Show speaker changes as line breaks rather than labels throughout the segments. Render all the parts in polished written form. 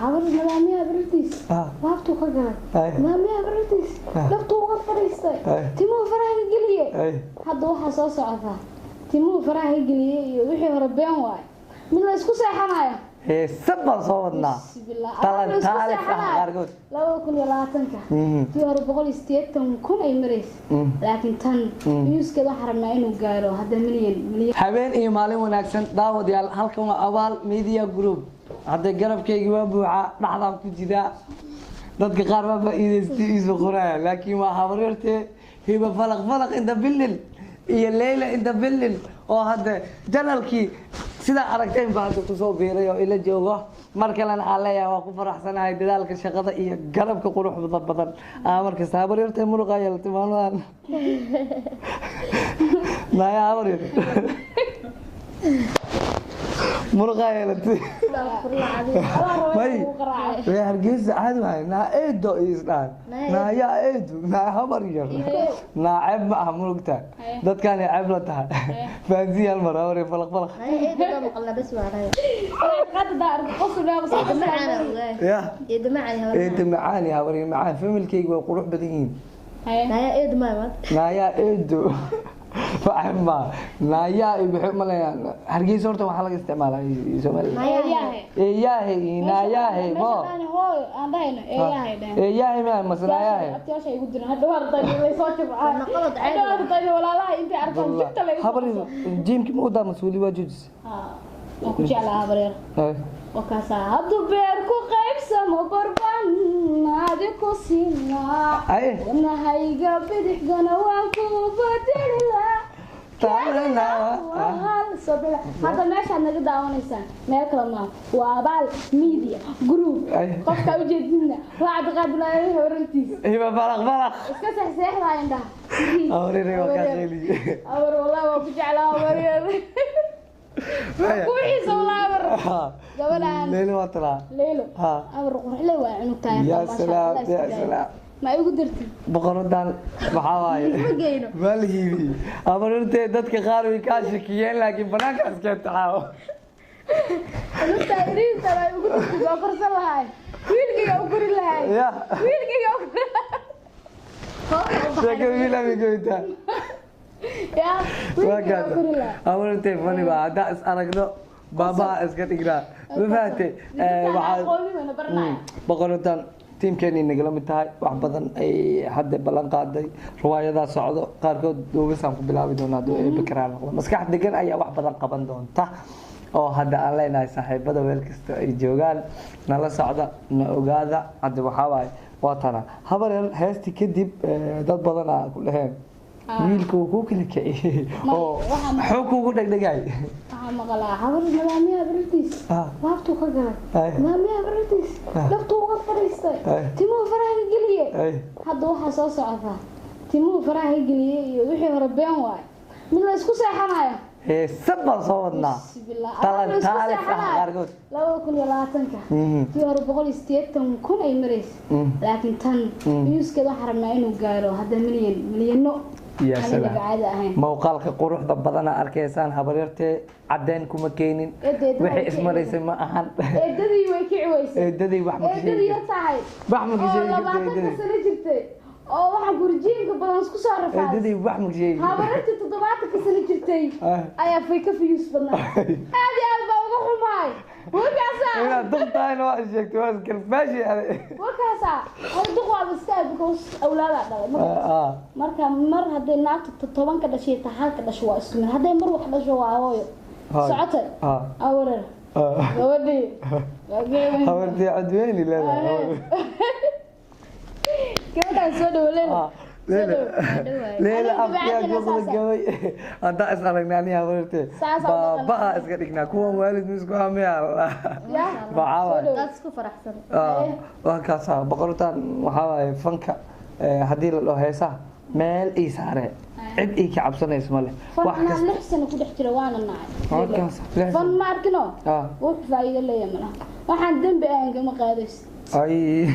Habar nidaamyaha barartiis laabtuu ka galay, nidaamyaha barartiis laftuu uga fadhiistay, timuhu faraha ka geliyey. Hadda waxaa soo socotaa timuhu faraha ka geliyey iyo wixii hore been waayo, mid la isku seexanayo.
Heese baan soo wadnaa.
Bismillah.
Talantaalis ah qaarkood.
2020-ka tii hore 180,000 ay maraysa, laakiin tan newskeeda waxaan rabnaa inuu gaaro hadda milyan milyan.
Habeen iyo maalin wanaagsan daawadayaal, halkan waa Abaal Media Group. Hadda garabkaygi waa buuxaa, dhaxdaan ku jiraa. Dadka qaar baa faa'iidaystay iisu qoraya, laakiin waa habaryartee Hiba Falaq Falaq inta billil iyo Leyla inta billil oo hadda janalkii sidaa aragteen baa hadda kusoo biiray oo ila joogo. Mar kalena aan leeyahay waa ku faraxsanahay dadaalka shaqada iyo garabka quruxda badan. Aa markasta habaryartee muruqa yeelatay maalmahan. Naya habaryar muruqa yeelatay may way Hargeysa caadi waay. Naa eedo iyo isdhahan, naayaa eedo, naa habar yar, naa ceeb ma aha murugta dadkaan ceeb la tahay. Fahansiin hal mar habar yar Falaq Falaq. Ya eedo macaan iyo habar yar macaan, familkayga way qurux badan yihiin. Naayaa eedo ceeb ma naayaa iyo waxay umalayaan Hargeysa. Horta waxaa laga isticmaalaa Soomaaliya eeyaahe iyo naayaahe mo
hooyo aan dhahayno eeyahay dhehen.
Eeyaahe ma mase naayaahe?
Abtiyaasha igu diran hadhow ardayda lay soo jabcaan, hadhow ardayda walaalaha intay arkaan jibta lay.
Habar jiimki ma udaa mase weli waa joojisay?
Waan ku jeclaa habaryar. Wakaasaa hadduu beer ku qaybsamo gorban adi ku siinaa, wadnahayga bidixgana waan ku bedelilaa. Hadda meeshaad naga daawanaysaan meel kale maaha, waa Abaal Media Group. Qofkaa ujeedidna waa Cabdiqaadir Aamin habarartiis.
Hiba Falaq Falaq.
Iska seexseexdaa indhaha.
Habaryar waa kaa qeyliyey.
Habar wallahi waa ku jeclaa habaryar, kuwixiisa wallahi habar gabadhaan.
Leylo waa talaa.
Leylo habar quruxle waa cunugtahay.
Ya salaam, ya salaam.
Ma igu dirtid?
Boqoradan maxaa waaye, waa la hiibiyey habaryartee. Dadka qaar way kaa shakiyeen, laakiin banaankaas keenta caawo.
Cunugtaa iriinta ma igu dirtid? Waa korsan lahay, wiilkayga u korin lahay.
Ya
wiilkayga u korin.
Sheekada wiil amay goyntaa.
Ya
waa
wiilkayga u
kaata
korin lahay.
Habaryartee fani baa haddaa is aragno baabaha iska dhignaa, ma fahamtay? Waxaa
aqooni wayna baranaya.
Boqoradan tiimkeenay nagala mid tahay, wax badan ay hadda ballan qaaday, riwaayadaa socdo qaarkood duubisaan ku bilaabi doonaa hadduu Eebbe karaan noqdo. Maskax degan ayaa wax badan qaban doonta oo hadda aan leenahay saaxiibada meel kasta ay joogaan nala socda na ogaada. Hadda waxaa waaye waa tana habar yar heesti kadib dad badan aa ku dhaheen wiilka wuu kuu kala kiciyey oo muxuu kuugu dhegdhegay.
Waxaa maqlaa habar nidaamyaha barartiis laabtuu ka galay, nidaamyaha barartiis laftuu uga fadhiistay, timuhu faraha ka geliyey. Hadda waxaa soo socotaa timuhu faraha ka geliyey iyo wixii hore been waayo, mid la isku seexanayo.
Heese baan soo wadnaa.
Bismillah.
Talantaalis ah qaarkood.
2020-ka tii hore 180,000 ay maraysa, laakiin tan newskeeda waxaan rabnaa inuu gaaro hadda milyan milyano.
Ya
aan
salaam.
caadi ahayn.
Muuqaalka quruxda badana arkaysaan habaryartee cadeen kuma keenin.
Eedeed
wixii ismaraysay ma ahan.
Eedadii way kici weysay.
Eedadii wax ma ka sheegi
eedadii
kartid.
Tahay
Wax ma ka
oo
sheegi kartid
20-ka
eedadii.
sano jirtay oo waxaan gurjiinka badan isku soo rafaaday.
Eedadii wax ma ka sheegi kartid.
Habaryartii 70-ka sano jirtay ayaa fay ka fiyuus badnaa. Aad iyo aad baa uga xumaay wakaasaa.
Inaad duq tahayna waa sheegtay, waa iskarfaashi ade.
Wakaasaa hore duq waaba iska because awlaadaa dhalay marka mar hadday naagta 10-ka dhashay ta halka dhasho waa isku mid, hadday mar wax dhasho waa hooyo socotay. Awarar gabadhii waa gabadhii.
Habartii codweyni leedahay.
Gabadhaan soo dhawo Leyla.
Leila. Leila.
Aniga
afkiyaa
dabeecaddeena
juuqda
saasa.
Gabay haddaa is aragnay aniga habartee
Saasa u dhaqan.
baabaha iska dhignaa kuwan waalid misku hamiya.
Ya.
Maxaa waaye?
Soo dhawo.
Dad isku faraxsan.
Waa kaasaa boqortaan. Waxaa waaye fanka haddii la dhaho heesaha meel ii saare, cid ii ka cabsanayso ma leh.
Fan
wax
anaa
kasta
6 sano ku dhex jira waana nacay.
Waa kaas, 6
fan ma arkino. Wax faa'iido leeyahay malaha, waxaan dembi ahayn kama qaadayso.
Ay.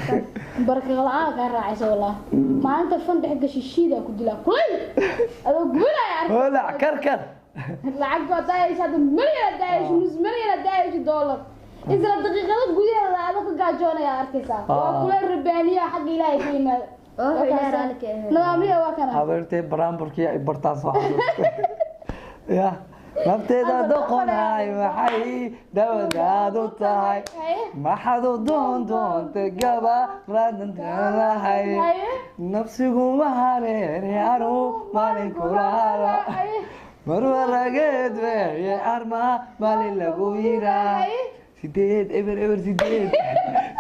Baraka la'aan kaa raacaysa wallahi. Maalinta fan dhex gashi shiidaa ku dilaa kulay adoo gubanaya arka.
Holac karkar.
Lacag baa daayaysa hadda, milyan daayayso, nus milyan daayayso dollar. Isla daqiiqado gudaheeda adoo ka gaajoonaya arkaysaa. Waa kuleel rabbaaniya xagga Ilaahay ka yimaada.
Oo Ilaahay raali ka ahayn.
Nidaamyo waa kana.
Habeertay baraamburkii ay bartaas wax ya nafteeda doqonaay maxay dawadaad u tahay maxaad u doondoonta gabaraadantahay nafsigu ma hareere anuu maalin kulaala marwarageed weeye arma maalin lagu yiraa 8 0 0 8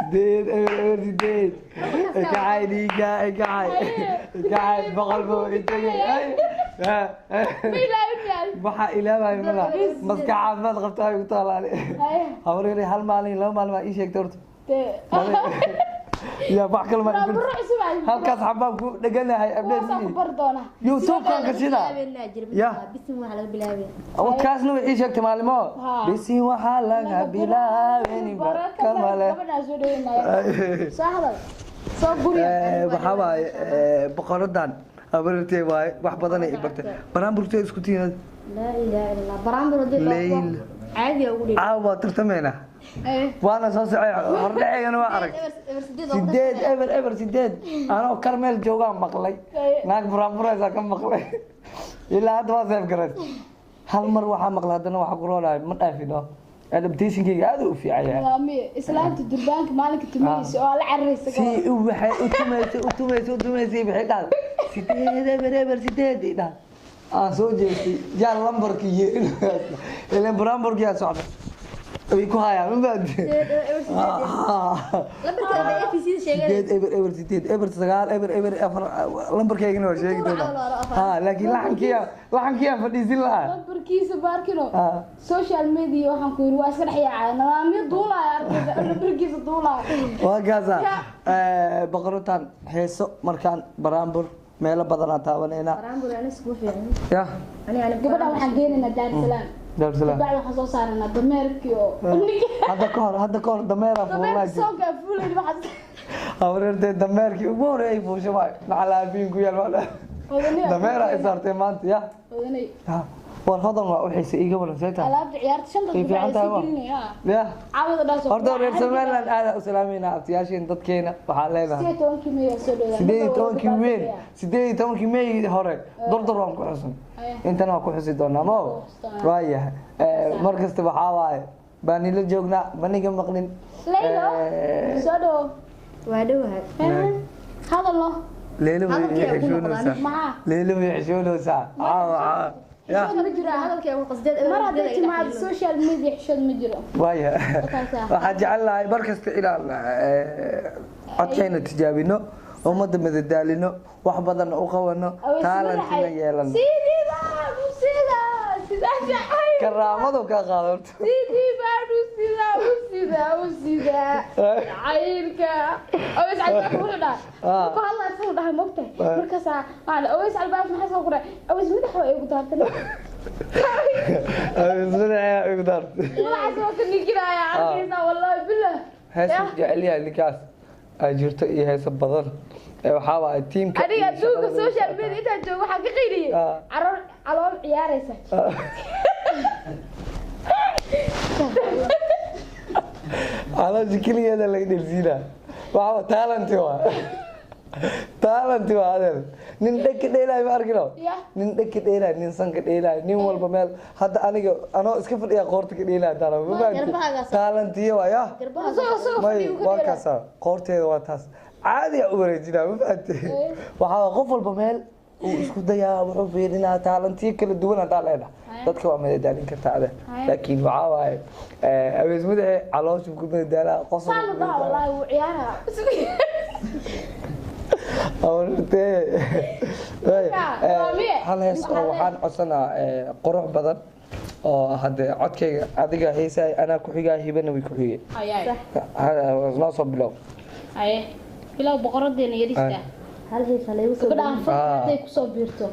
8 0 0 8 ikacay dhiiga ikacay ikacay boqol buu itagay. Waxaa ilaabay mala maska caafimaad qabta ay ku taalaale habaryar hal maalin laba maalin baa ii sheegtay horta ya wax kale ma halkaas xabaan ku dheganahay update YouTube-kan ka sida ya
bisin waxa laga bilaabay
wadkaasna way ii sheegtay maalimo bisin waxaa laga bilaabay baraka male. Waxaa waaye boqoradan habaryartay waaye wax badan ay bartay baraamburtay isku tihiin.
Laa ilaaha illa Allah baraambur
Leyl.
caadi ugu dhig.
Caawa tartamayna waana soo socay hordhaceygana waa arag 8 0 0 8 anoo Karmeel joogaan maqlay naag buraanburaysaa ka maqlay ilaa hadda waa seef garan hal mar waxaa maqlay haddana waxaa ku roolahay ma dhaafino adaptationkayga aad u fiican yahay.
Nidaamyo islaanta durbaanka maalinka tumaysa oo la cararaysa
si waxay u tumaysay u tumaysay u tumaysay waxay dhahday 8 0 0 8 ay dhahday aan soo jeestay yaa lambarkii yeerin ileen buraanburkii aa socda way ku hayaan ma fahamtay
lambarkeeda APC sheegay
8 0 0 8 0 9 0 0 4 lambarkaygana waa sheegi doonaa. Ha laakiin laxankii aan fadhiisin lahaa
lambarkiisa baarkino social media waxaan ku yiri waa iska dhex yaacaya nidaamyo duulaya arkaysa lambarkiisa duulaya.
Waa gaasa boqoradan heeso markaan baraambur meelo badan aan taabanayna
baraambur aan isku fiican
ya
ani ani
gabadha waxaan geenaynaa Daar Salaam.
Daar Salaam
bacda waxaan soo saaranaa dameerkii oo
hadda ka hor dameera fuulay
dameerka fuulay waxaas
habaryartay dameerkii ugu horeeyay fuusha waay macalaabiin ku yaal dameera ay saartay maanta ya
odanay
war hodan waa u xiisay iiga waran see tahay
alaabta ciyaarta shanta
fiican tahay waa ya
caawada dhaas
horta reer Somaliland aad u salaamayna abtiyaashin dadkeena waxaa leedahay
18 May soo dhawaada
18 May 18 May hore dordor waan ku xusun intana waan ku xusi doonaa ma waayahay mar kasta waxaa waaye baan ila joognaa maniga maqlin
Leylo soo dhawo
waa dhawahay
hadalno
Leylo way xishoonaysaa Leylo way xishoonaysaa caawa
ya ma jiro
hadalkii ugu qasdeed
mar haday timaado social media xishood ma jiro.
Waaya waxaan jecel lahay mar kasta inaan codkayna tijaabino ummadda madadaalino wax badan u qabano taalantina yeelano
sidii baan u sidaa sidaa jacayl
karaamadu ka qaado horta
sidii baan u sidaa u sidaa u sidaa jacaylka Aweys Albaab wuxuu dhahay markuu hadlaa isagu dhahay mogtahay markaasaa waxaan Aweys Albaab maxaa soo qoray Aweys madax waa igu daartay
Aweys madax igu daartay
madaxaas waa ka niginaya arkaysaa wallaahi billah
heesa jecel yahay ninkaas ay jirto iyo heesa badan waxaa waaye tiimka
aniga adduunka social media intaan joogo waxaan ka qayliyey carool calool ciyaaraysa
caloosha keligeeda laga dhelsiinaa waxaa taalanti waa taalanti waa adeer nin dhegka dheelaayo ma arkino nin dhegka dheelaayo nin sanka dheelaayo nin walba meel hadda aniga anoo iska fadhiya qoorta ka dheelaayo taana ma fahamtay taalantiyo waa ya may waa kaasa qoorteeda waa taas caadi u wareejinaa ma fahamtay waxaa qof walba meel uu isku dayaa wuxuu fiirinaa taalantiyo kala duwan haddaa leedahay dadka waa madadaalin kartaa adeer laakiin waxaa waaye aweys madaxe calooshu ku madadaalaa qosol
wallaahi wuu ciyaaraa
hal hees oo waxaan codsanaa qurux badan oo hadde codkayga adiga heesaay anaa ku xigaa hibana way ku xigay noo soo bilow
bilow boqoradeena yarista
hal hees la igu soo
gabadhaan fanka hadday kusoo biirto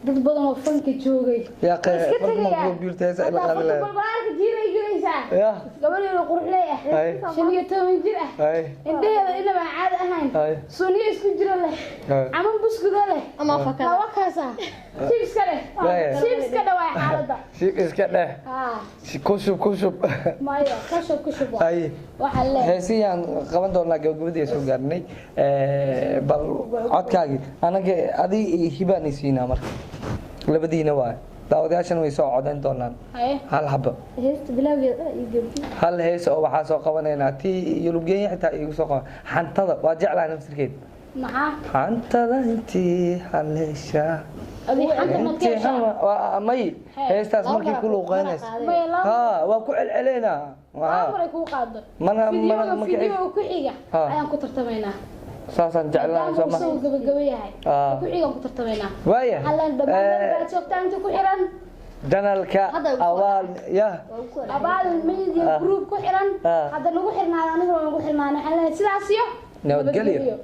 dad badan oo fanka joogay
yaa fanka ma kusoo biirto heesa ila qaadi lahayd
balbaarka jiiray gelaysaa haysaa
Ya.
Gabadh yar oo quruxley ah,
Ay.
15 jir ah,
Ay.
indhaheeda inaba aan caadi ahayn,
Ay.
sunniyo isku jiro leh,
Ay.
caman buskuda leh.
Ama fakada.
Laba kaasa shibska leh.
Ay.
Shibska dhawaay xaaladda.
Shib iska dheh.
Haa.
Ku shub, ku shub.
Maya, ka shub, ku shub.
Ay.
Waxaa leeyahay
Heesihii qaban doonaa, gabagabadii soo gaarnay. Bal codkaagii anaga adi iyo hibaan isiinaa marka labadiina waay, daawadayaashan way soo codayn doonaan.
Haye.
Hal xaba.
Heesta bilowgeeda iyo gabdhi.
Hal hees oo waxaa soo qabanaynaa tii Yurubgeenya xitaa iigu soo qaban. Xantada waa jeclahay nafsirkeed.
Maxaa?
Xantada intii haleesha.
Adi xanta ma
intii
keesha?
May heestaas
Laba
markii
mar
ku luuqeynaysa.
qaaday.
Maya, laba
Ha, waa ku celceleynaa.
laba maray kuu qaado.
Mana
Fideoga
mana
fideoga ku xiga
Ha.
ayaan ku tartamaynaa.
Saasaan jeclahay
Maadaama
soo
uu
ma
isagu gabagaba yahay,
Ah.
ku xigaan ku tartamaynaa.
Waaya.
Hallan dhammaan baad joogtaan inta ku xiran
Janalka
Hadda ugu soo
Awaal ya.
Waa ugu soo dhacay.
Abaal Media
Ah.
Group ku xiran,
Ah.
hadda nagu xirnaada, anigu waa nagu xirnaana. Waxaan leeyahay sidaas iyo
Nabadgelyo.